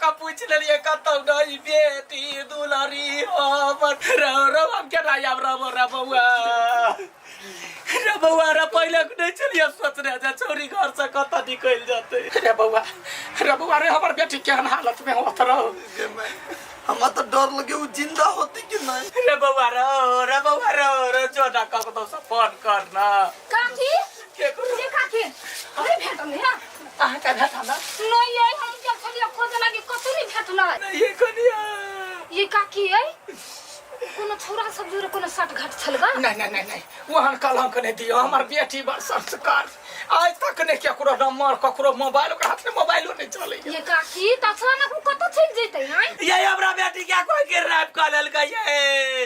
कऽ पूछि लेलियै कतौ नहीं बेटी दुलारी हमर रौ रौ हम केना आब रहबो रे बौआ रे बौआ रे पहिले नहि छलियै सोचने जे छौरी घर से कतऽ निकलि जेतै रे बौआ रे बौआ रे हमर बेटी केहन हालत में होत रहो गे माय हमरा तो डर लगे वो जिंदा होती कि नहीं रे बौआ रो रे बौआ रो रे जो ना ककरो से फोन कर ना काकी के करू ये काकी अरे भेटल है अहाँ के भेटल ना नहीं ये हम जब छलियै खोजे लागी कतौ नहीं भेटल नहीं ये कनिया ये काकी है कोनो छौरा सब जोरे कोनो साट घाट छल गा नहीं नहीं नहीं नहीं वहन कलंक नहीं दियो हमर बेटी बड़ संस्कार आज तक नहीं केकरो नंबर ककरो मोबाइल ओकरा हाथ में मोबाइलो नहीं चले ये काकी त अचानक उ कतौ चलि जैतै आँय ये हमरा बेटी के कोई गिरनाप कऽ लेलकै ये